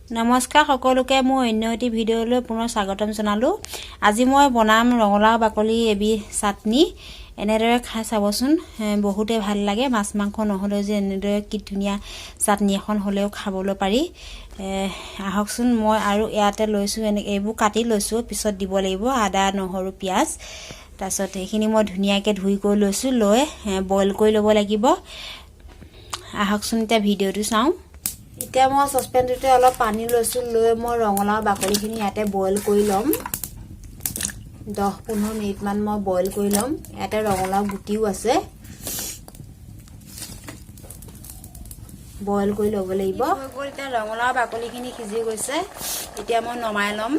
নমস্কাৰ সকলোকে, মোৰ অন্য এটি ভিডিঅ'লৈ পুনৰ স্বাগতম জনালোঁ। আজি মই বনাম ৰঙালাও বাকলি এবিধ চাটনি। এনেদৰে খাই চাবচোন, বহুতেই ভাল লাগে। মাছ মাংস নহ'লেও যে এনেদৰে কি ধুনীয়া চাটনি এখন হ'লেও খাবলৈ পাৰি। আহকচোন, মই আৰু ইয়াতে লৈছোঁ, এনে এইবোৰ কাটি লৈছোঁ, পিছত দিব লাগিব আদা, নহৰু, পিঁয়াজ। তাৰপিছত এইখিনি মই ধুনীয়াকৈ ধুই কৰি লৈছোঁ, লৈ বইল কৰি ল'ব লাগিব। আহকচোন, এতিয়া ভিডিঅ'টো চাওঁ। এতিয়া মই চচপেনটোতে অলপ পানী লৈছোঁ, লৈ মই ৰঙালাও বাকলিখিনি ইয়াতে বইল কৰি ল'ম। 10-15 মিনিটমান মই বইল কৰি ল'ম। ইয়াতে ৰঙালাও গুটিও আছে, বইল কৰি ল'ব লাগিব। এতিয়া ৰঙালাও বাকলিখিনি সিজি গৈছে, এতিয়া মই নমাই ল'ম।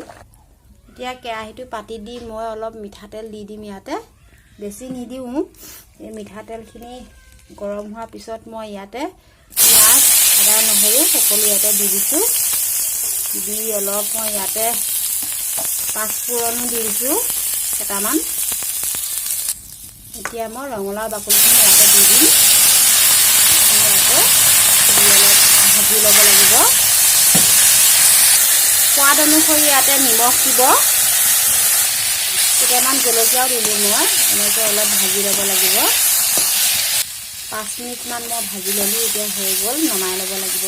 এতিয়া কেৰাহীটো পাতি দি মই অলপ মিঠাতেল দি দিম ইয়াতে, বেছি নিদিওঁ। এই মিঠাতেলখিনি গৰম হোৱাৰ পিছত মই ইয়াতে পিঁয়াজ, আদা, নহৰু সকলো ইয়াতে দি দিছোঁ। দি অলপ মই ইয়াতে পাঁচফোৰণো দি দিছোঁ কেইটামান। এতিয়া মই ৰঙালাও বাকলিখিনি ইয়াতে দি দিম। ইয়াতে দি অলপ ভাজি ল'ব লাগিব। সোৱাদ অনুসৰি ইয়াতে নিমখ দিব। কেইটামান জলকীয়াও দিলোঁ মই। এনেকৈ অলপ ভাজি ল'ব লাগিব। 5 মিনিটমান মই ভাজি ল'লোঁ, এতিয়া হৈ গ'ল, নমাই ল'ব লাগিব।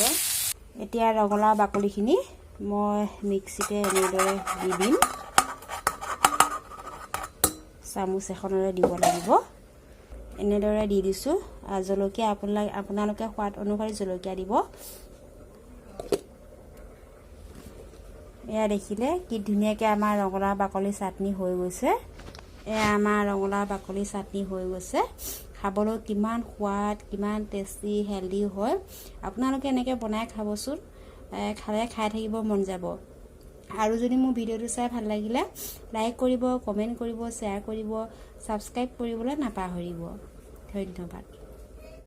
এতিয়া ৰঙালাও বাকলিখিনি মই মিক্সিতে এনেদৰে দি দিম, চামুচ এখনেৰে দিব লাগিব। এনেদৰে দি দিছোঁ। জলকীয়া আপোনালোকে সোৱাদ অনুসৰি জলকীয়া দিব। এয়া দেখিলে কি ধুনীয়াকৈ আমাৰ ৰঙালাও বাকলি চাটনি হৈ গৈছে। এয়া আমাৰ ৰঙালাও বাকলি চাটনি হৈ গৈছে। খাবলৈ কিমান সোৱাদ, কিমান টেষ্টি, হেল্ডি হয়। আপোনালোকে এনেকৈ বনাই খাবচোন, খালে খাই থাকিব মন যাব। আৰু যদি মোৰ ভিডিঅ'টো চাই ভাল লাগিলে লাইক কৰিব, কমেণ্ট কৰিব, শ্বেয়াৰ কৰিব, ছাবস্ক্ৰাইব কৰিবলৈ নাপাহৰিব। ধন্যবাদ।